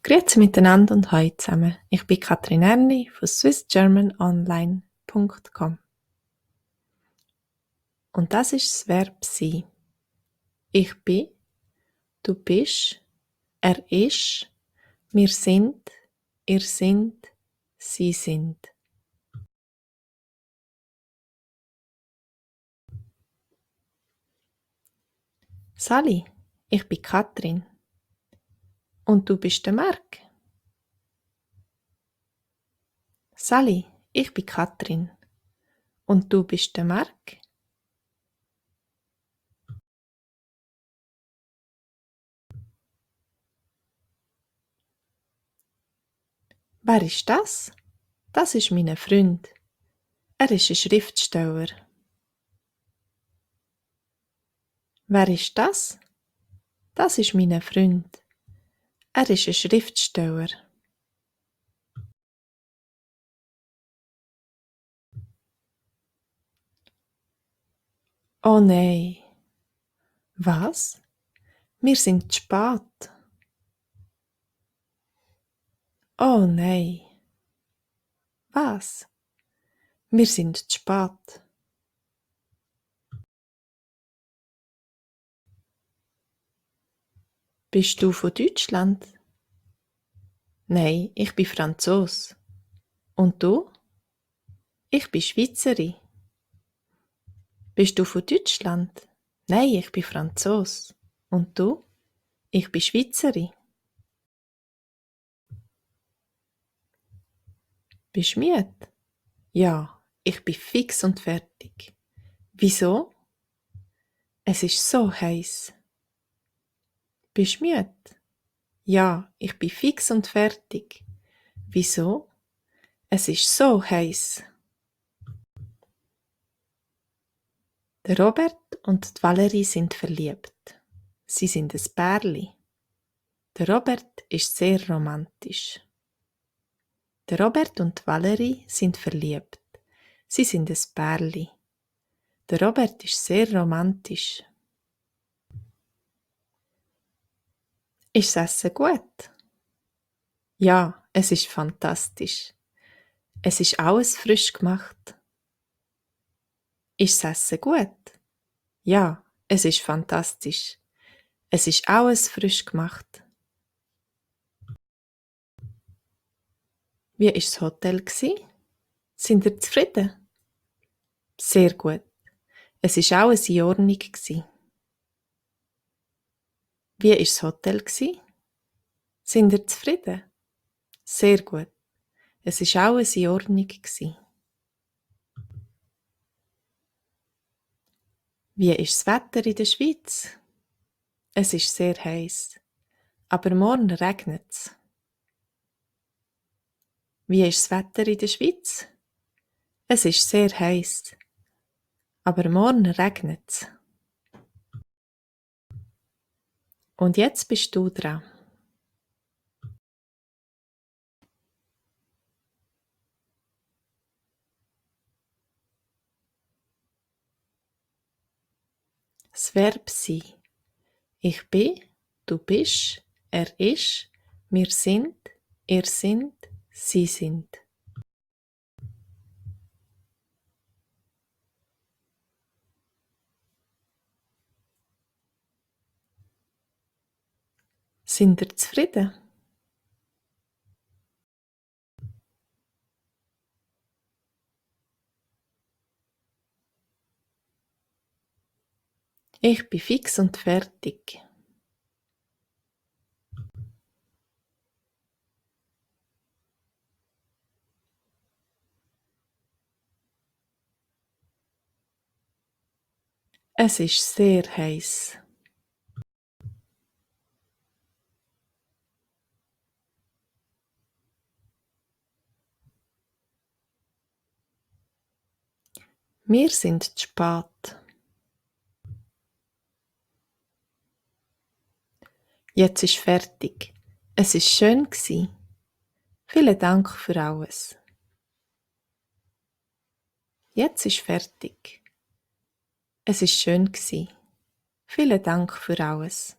Grüezi miteinander und hallo zusammen. Ich bin Katrin Erni von swissgermanonline.com. Und das ist das Verb sein. Ich bin, du bist, er ist, wir sind, ihr sind, sie sind. Sali, ich bin Katrin. Und du bist der Marc. Sali, ich bin Katrin. Und du bist der Marc. Wer ist das? Das ist mein Freund. Er ist ein Schriftsteller. Wer ist das? Das ist mein Freund. Er ist ein Schriftsteller. Oh nein. Was? Wir sind zu spät. Oh nein. Was? Wir sind zu spät. Bist du von Deutschland? Nein, ich bin Franzos. Und du? Ich bin Schweizerin. Bist du von Deutschland? Nein, ich bin Franzos. Und du? Ich bin Schweizerin. Bist du müde? Ja, ich bin fix und fertig. Wieso? Es ist so heiß. Bist du müde? Ja, ich bin fix und fertig. Wieso? Es ist so heiß. Der Robert und die Valerie sind verliebt. Sie sind ein Pärli. Der Robert ist sehr romantisch. Der Robert und die Valerie sind verliebt. Sie sind ein Pärli. Der Robert ist sehr romantisch. Ist das Essen gut? Ja, es ist fantastisch. Es ist alles frisch gemacht. Ist das Essen gut? Ja, es ist fantastisch. Es ist alles frisch gemacht. Wie war das Hotel? Sind ihr zufrieden? Sehr gut. Es war alles in Ordnung. Wie war das Hotel? Sind ihr zufrieden? Sehr gut. Es war alles in Ordnung. Wie ist das Wetter in der Schweiz? Es ist sehr heiß. Aber morgen regnet es. Wie ist das Wetter in der Schweiz? Es ist sehr heiß. Aber morgen regnet es. Und jetzt bist du dran. Das Verb sein. Ich bin, du bist, er ist, wir sind, ihr sind, sie sind. Sind ihr zufrieden? Ich bin fix und fertig. Es ist sehr heiß. Wir sind zu spät. Jetzt ist fertig. Es ist schön gsi. Vielen Dank für alles. Jetzt ist fertig. Es ist schön gsi. Vielen Dank für alles.